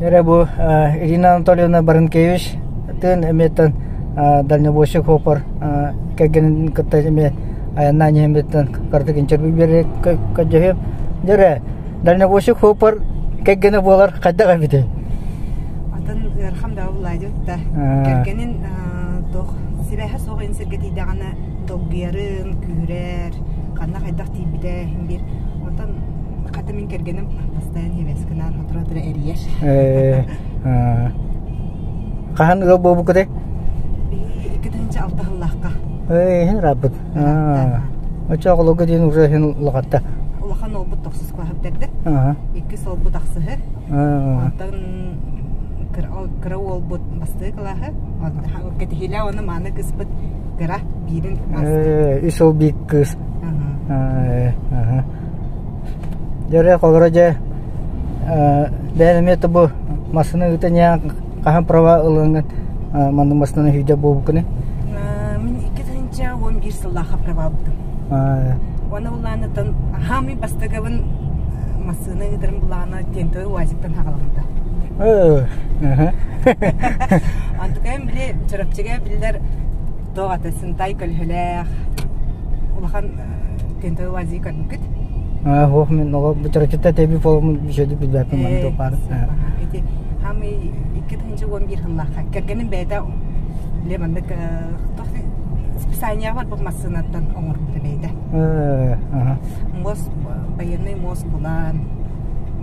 Эрэ бу Ирина Анатольевна Барынкевич тыын эмиэттэн дальнобойщик хоппор кэргэнин кытта эмиэ айаннаан иһэммиттэн кыратык интервью биэрэ көрдөһүөм. Дьэ дальнобойщик хоппор кэргэнэ буолар хайдах эбитий? Атын ыарахан да булаадьыт да. Кэргэнин туох сибээһэ суох ин сиргэ тиийдэҕинэ долгуйарын, күүһүрэр, ханна хайдах тиийбитэ иһин биир. Онтон хата мин кэргэним постоянно хибэскинаан отура-отура эрийэр. Хаһан ыал буолбуккутай? Биһи 2006 сыллаахха. Ээ, иһин ырааппыт. Оччо оҕолорго диэн уже иһин улахатта. Улахан уолбут тохсус кылааһы бүтэрдэ. Иккис уолбут ахсыһы. Онтон кыра уолбут бастыы кылааһы. Кэтиһиилээх уонна мааны кыыспыт кыра биирин ааста. Үс уол биир кыыс. Дьэ холоро дьэ бэйэн эмиэ бу массыына ыытан иһэн хаһан права ылыҥҥын маннык массыынаны сүүрдэр буолбуккуный? Мин 2011 сыллаахха права ылбытым. Уонна улаанытан хаамый бастакыбын массыына ыытарым былаана тентовый УАЗиктан хаҕаламмыта. Антыкайым били Чурапчыга биллэр туох ата сынтай көлөһөлөөх улахан тентовый УАЗик көрбүккүт? Суох мин оҕо Чурапчыта тэби буоламмын үчүгэйдик билбэппин манна туох баар. Ити хаамый 2011 сыллаахха кэргэним бэйэтэ били маннык туох списанияҕа барбыт массыынаттан оҥорбута бэйэтэ. Муос байыаннай муос булан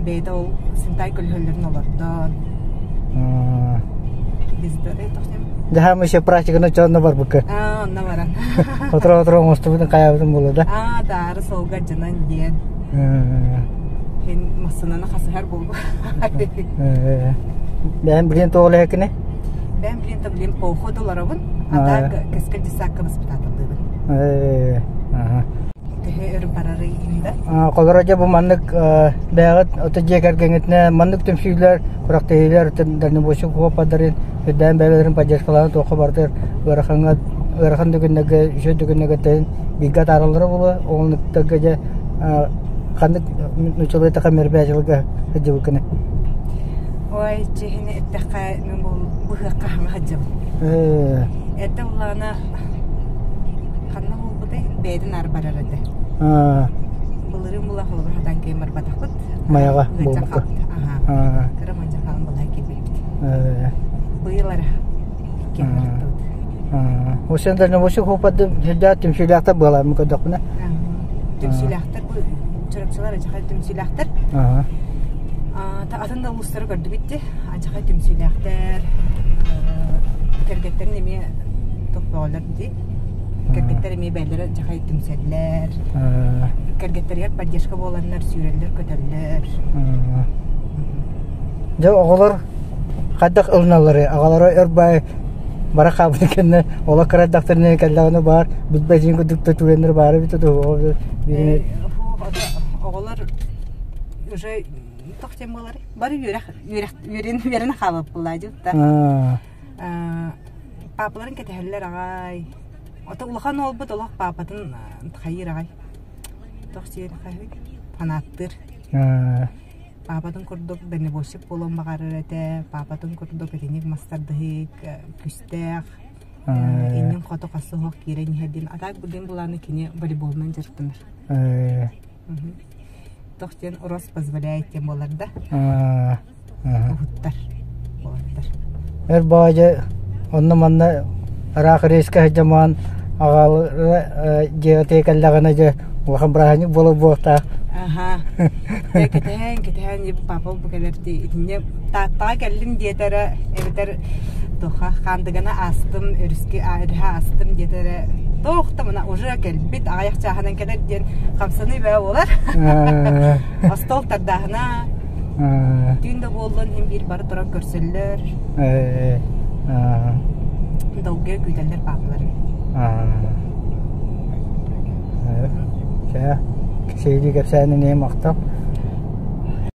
бэйэтэ ол синтай көлөһөллөрүн олордон Дьаһаам еще практиканы чонно барбыкка. Аа, онно баран. Отура-отура оҥостубутун хайаабытын буолла да. Аа, таары суолга дьонон диэн. Һин массыынаны хасыһар буолбу. Бэйэм билин тоҕо кини? Бэйэм билин то билин походу олоробун. А так кэскил десакка воспитателлыыбын. Төһө өр барарый да? Холоро дьэ бу маннык бэйэҕит ото дьиэ кэргэҥҥитинэ маннык түмсүүлэр, күрэхтэһиилэр дальнобойщик куоппардарын үрдээн бэйэлэрин поддержкалаан туохха барытыгар ыарахаҥҥа ыарахан да күннэргэ үчүгэй да күннэргэ тэйэн бииргэ атаараллара буолуо. Оҕолоруттарга дьэ ханнык нууччалыы эттэххэ мероприятиеларга сылдьыбыккыный? Ой, чиһини эттэххэ мин бу быһыахха хаҥа сылдьабын. Эрдэ буллаҕына ханна буолбутай? Бэйэтин аар барар этэ. Былырыын була холобур хатан киһи барбатахпыт. Майаҕа буолбукка. Аха. Кыра мадьа хаалан балай киирбиппит. Быйыл эрэ иккиэн барыттыбыт. Осен дальнобойщик хоппарды сүрдээх түмсүүлээхтэр буолааммын көрдөхпүнэ. Түмсүүлээхтэр бу Чурапчылар адьахай түмсүүлээхтэр. Атын да улуустары көрдүбүт дии. Адьахай түмсүүлээхтэр. Кэргэттэрин эмиэ тохтоолор дии. Кэргэттэр эмиэ бэйэлэрэ адьахай түмсэллэр. Кэргэттэригэр поддержка буоланнар сүүрэллэр-көтөллөр. Дьэ оҕолор хайдах ылыналларый? Аҕалара өр баай бара хаалбытын кэннэ олох кыра эрдэхтэринэ кэллэҕинэ баар билбэтин курдук да түгэннэр баара эбитэ дуо? Оҕолор уже туох диэн буоларый? Бары үөрэх үөрэх үөрэн үөрэнэ хаалбыт да. Паапаларын кэтэһэллэр аҕай. Ото улахан уолбут олох паапатын хайыыр аҕай. Туох диэн хайый? Фанаттыыр. Паапатын курдук дальнобойщик буолуон баҕарар этэ. Паапатын курдук итинник мастардыһык, күстээх, иннин хоту хасса суох киирэн иһэр диэн. А так билигин былааны кини волейболунан дьарыктанар. Туох диэн рост позволяет диэн буолар да. Уһуттар буолаттар. Эр баҕайы онно-манна ыраах рейскэ сылдьамаан аҕалара дьиэҕитигэр кэллэҕинэ дьэ улахан бырааһынньык буолар буолуохтаах. Аха. Дьэ кэтэһэн кэтэһэн папа бу кэлэр дии итиннэ Тааттаҕа кэллим диэтэ эрэ эбэтэр туха Хаандыганы аастым өрүскэ өрүһэ аастым диэтэ эрэ туох да мына уже кэлбит аҕыйах чааһынан кэлэр диэн хамсаныы бөҕө буолар. Остуол тардааһына Түүн да буоллун иһин биир бары туран көрсөллөр. Долгуйа күүтэллэр паапалар. Чэ, сиһилии кэпсээнин иһин махтал.